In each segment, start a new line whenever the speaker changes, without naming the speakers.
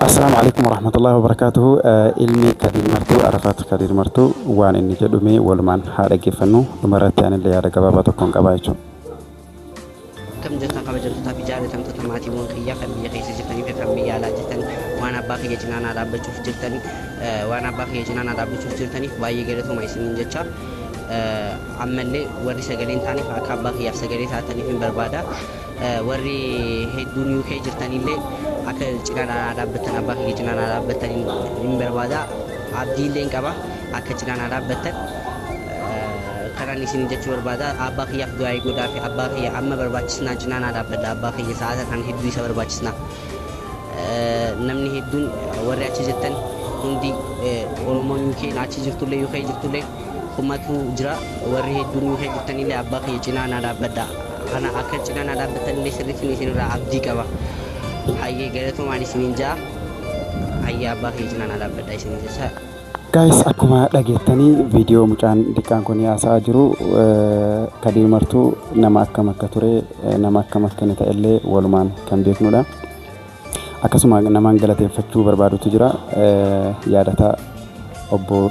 Assalaamu alaikum warahmatullahi wabarakaatuhu. Ilmi Kadiir Martuu, Arafaat Kadiir Martuu, waan inni jedhume walumaan haa dhaggeeffannu. Dhumarratti anillee yaada gabaabaa tokkoon qabaa jechuudha.
Akkam jirtan, kabajamtootaa fi jaalatamtoota maatiiwwan kiyyaa kan biyya keessa jirtanii fi kan biyya alaa jirtan? Waan abbaa kiyya cinaa naa dhaabbachuuf jirtan, waan abbaa kiyya cinaa naa dhaabbachuuf jirtaniif baay'ee galatooma isiniin jecha. Ammallee warri sagalee hin taaneef akka abbaa kiyyaaf sagalee taataniif hin barbaada. Warri hedduun UK jirtanillee akka cinaa naa dhaabbattan, abbaa kiyya cinaa naa dhaabbattan hin barbaada. Abdiillee hin qaba akka cinaa naa dhaabbattan. Kanaan isin jechuu barbaada. Abbaa kiyyaaf du'aa godhaa fi abbaa kiyya amma barbaachisnaa cinaa naa dhaabbadha. Abbaa kiyya sa'aata kan hedduu isa barbaachisnaa. Namni hedduun warri achi jirtan hundi, Oromoon UK achi jirtullee, UK jirtullee kumatu jira, warri hedduun UK jirtanillee abbaa kiyya cinaa naa dhaabbadha. Kana akka cinaa naa dhaabbattanillee sirriitti isinirraa abdii qaba. Hayyee, galatoomaan isiniin ja'a. Hayyee, abbaa kiyya cinaa naa dhaabbadha isiniin jecha.
Guys, akkuma dhageettanii viidiyoo mucaan diqqaan kun haasa'aa jiru, Kadiir Martuu nama akkam akka ture, nama akkam akka inni ta'ellee walumaan kan beeknudha. Akkasuma namaan galateeffachuu barbaadutu jira. Yaadataa, obbo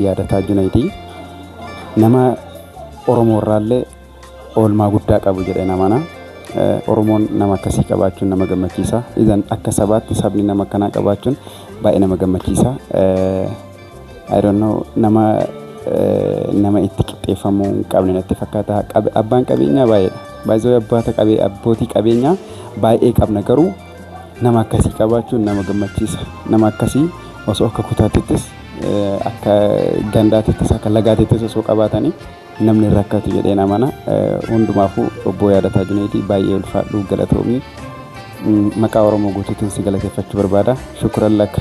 Yaadataa Junaydii, nama Oromoo irraallee oolmaa guddaa qabu jedhee namana. Oromoon nama akkasii qabaachuun nama gammachiisa. Idan akka sabaatti sabni nama akkanaa qabaachuun baay'ee nama gammachiisa. I don't know, nama itti qixxeeffamuu hin qabne natti fakkaata. Abbaan qabeenyaa baay'eedha. Baay'ee abbaata qabee abbootii qabeenyaa baay'ee qabna, garuu nama akkasii qabaachuun nama gammachiisa. Nama akkasii osoo akka kutaatittis, akka gandaatittis, akka lagaatittis osoo qabaatanii namni hin rakkatu jedhee namana. Hundumaafuu obbo Yaadataa Juneedii, baay'ee ulfaadhu, galatoomii. Maqaa Oromoo guutuutiin si galateeffachuu barbaada. Shukran lak.